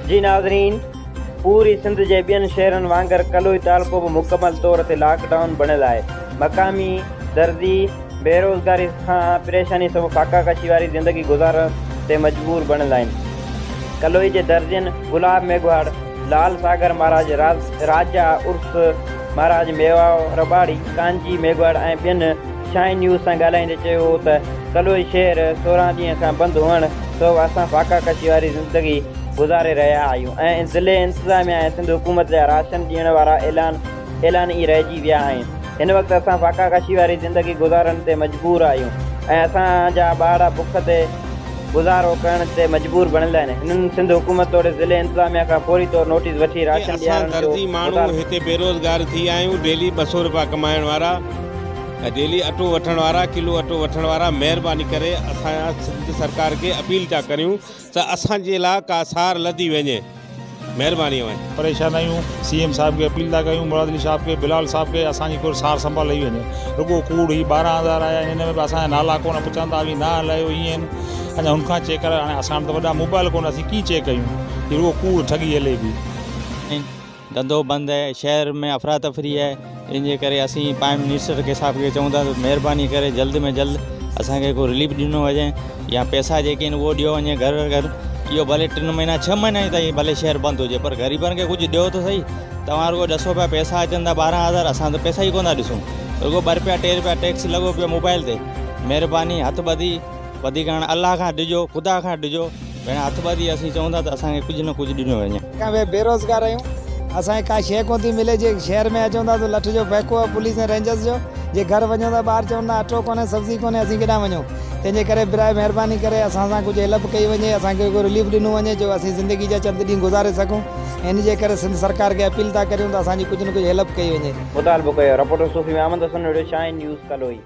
جي ناظرين پوري سنڌ جي ٻين شهرن وانگر ڪلوئي تعلقو به مڪمل طور تي لاڪ ڊائون بڻيل آهي. مقامي درزي بيروزگاري کان پريشاني سبب فاقا ڪشي واري زندگي گذارڻ تي مجبور بڻيل آهن. ڪلوئي جي درزين گلاب ميگهواڙ، لال ساگر مهاراج، راجا عرس مهاراج، ميواو رٻاڙي، ڪانجي ميگهواڙ ۽ ٻين شاهين نيوز سان ڳالهائيندي چيو ته ڪلوئي شهر 16 ڏينهن کان بند هئڻ سبب اسان فاقا ڪشي واري زندگي گذاري رهيا آهيون ۽ ضلعي انتظاميا ۽ سنڌ حڪومت جا راشن ڏيڻ وارا اعلان اعلان ئي رهجي ويا آهن. هن وقت اسان فاقا ڪشي واري زندگي گذارڻ تي مجبور آهيون ۽ اسان جا ٻارڙا بک تي گذارو ڪرڻ تي مجبور بڻيل آهن. هنن سنڌ حڪومت توڙي ضلعي انتظاميا کان فوري طور نوٽيس وٺي راشن اسان ڏيارڻ جو درزي ماڻهو مطالبو. هتي بيروزگار ٿي ويا آهيون ڊيلي 200 روپيا ڪمائڻ وارا ۽ ڊيلي اٽو وٺڻ وارا ڪلو اٽو وٺڻ وارا مهرباني ڪري اسان سنڌ سرڪار کي اپيل ٿا ڪريون ته اسان جي لاء ڪا سار لڌي وڃي مهرباني اوهان جي. پريشان آهيون سي ايم صاحب کي اپيل ٿا ڪيون مراد علي صاحب کي بلال صاحب کي اسان جي ڪو سار سنڀال لهي وڃي رڳو ڪوڙ هي 12 هزار آيا آهن ان ۾ به اسان جا نالا ڪونه پڇن ٿا اوهين نه هلايو ائين آهن اڃا هن کان چيڪ ڪرايو هاڻي اسان وٽ ته وڏا موبائل ڪونه اسين ڪيئن چيڪ ڪيون هي رڳو ڪوڙ ٺڳي هلي پئي. ڌنڌو بند آهي شهر ۾ افراتفري آهي ان جي ڪري اسين پرائم منسٽر کي صاحب کي چئون ٿا ته مهرباني ڪري جلد ۾ جلد اسان کي ڪو رليف ڏنو وڃي يا پئسا جيڪي آهن اهو ڏيو وڃي گهر گهر اهو ڀلي 3 مهينا 6 مهينا تائين ڀلي شهر بند هجي پر غريبن کي ڪجهه ڏيو ته سهي. توهان رڳو ڏسو پيا پئسا اچن ٿا 12 هزار اسان ته پئسا ئي ڪونه ٿا ڏسون رڳو 2 رپيا 3 رپيا ٽيڪس لڳو پيو موبائل تي. مهرباني هٿ ٻڌي وڌيڪ هاڻ الله کان ڊڄو خدا کان ڊڄو ڀيڻ هٿ ٻڌي اسين چئون ٿا ته اسان کي ڪجهه نه ڪجهه ڏنو وڃي. کان به بيروزگار آهيون اسان کي ڪا شيء ڪونه ٿي ملي جي شهر ۾ اچون ٿا ته لٺ جو ڦهڪو آهي پوليس ۽ رينجرز جو جي گهر وڃون ٿا ٻار چون ٿا اٽو ڪونهي سبزي ڪونهي اسين ڪيڏانهن وڃون تنهن جي ڪري براء مهرباني ڪري اسان سان ڪجهه هيلپ ڪئي وڃي اسان کي ڪو رليف ڏنو وڃي جو اسين زندگي جا چند ڏينهن گذاري سگهون ان جي ڪري سنڌ سرڪار کي اپيل ٿا ڪريون ته اسان جي ڪجهه نه ڪجهه هيلپ ڪئي وڃي. مطالبو ڪيو. رپورٽر صوفي محمد حسن نوڙيو، شاهين نيوز، ڪلوئي.